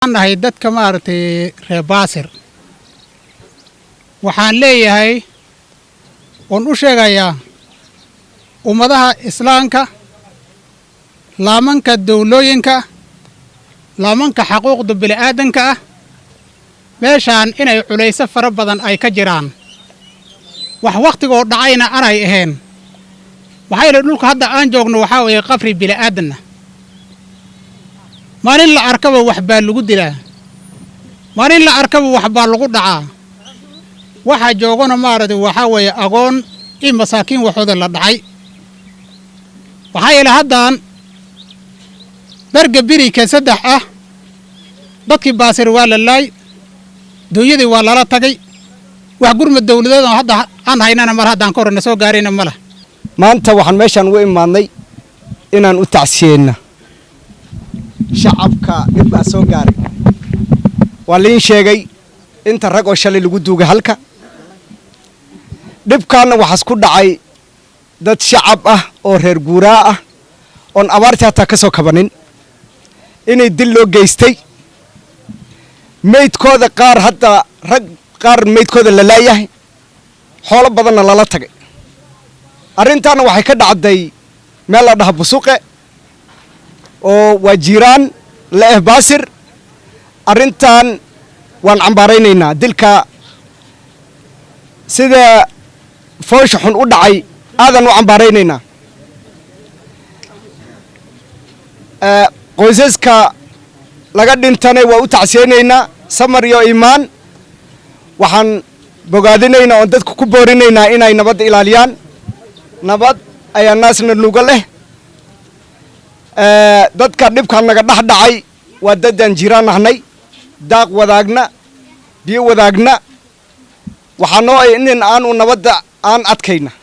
Nahay dadka maaragtay reer Baasir. Waxaan leeyahay oon u sheegayaa ummadaha Islaamka, laamanka dowlooyinka, laamanka xaquuqda bini'aadanka ah, meeshaan inay culayso fara badan ay ka jiraan, wax wakhtigoo dhacayna anay ahayn. Maxaa yeele, dhulka hadda aan joogno waxaa weeye qafri bini'aadanna. Maalin la arkaba wax baa lagu dilaa, maalin la arkaba wax baa lagu dhacaa. Waxaa joogana maaragtay waxaa weeye agoon iyo masaakiin waxooda la dhacay. Waxaa yeele, haddaan darga birika saddex ah, dadkii Baasir waa la laay, duunyadii waa lala tagay. Wax gurmad dawladeed oo hadda aan haynana mar haddaan ka horena soo gaarayna ma lah. Maanta waxaan meeshaan ugu imaadnay inaan u tacsiyeyna shacabka dhib baa soo gaaray. Waa liin sheegay inta rag oo shalay lagu duugay halka. Dhibkaanna waxaas ku dhacay dad shacab ah oo reer guuraa ah oon abaartii hataa ka soo kabanin, inay dil loo geystay. Meydkooda qaar hadda, rag qaar meydkooda la laayahay, xoolo badanna lala tagay. Arrintaana waxay ka dhacday meel la dhaha Busuqe oo waa jiiraan la eh Baasir. Arrintan waan cambaaraynaynaa. Dilka sida foosha xun u dhacay aadaan u cambaaraynaynaa. Qoysaska laga dhintana waa u tacsiyeynaynaa, samar iyo iimaan. Waxaan bogaadinaynaa oon dadka ku boorinaynaa inay nabadda ilaaliyaan. Nabad ayaa naasna nuga leh. Dadka dhibkaan naga dhex dhacay waa dadaan jiraan nahnay, daaq wadaagna, biyo wadaagna. Waxaa noo inin aanu nabadda aan adkayna.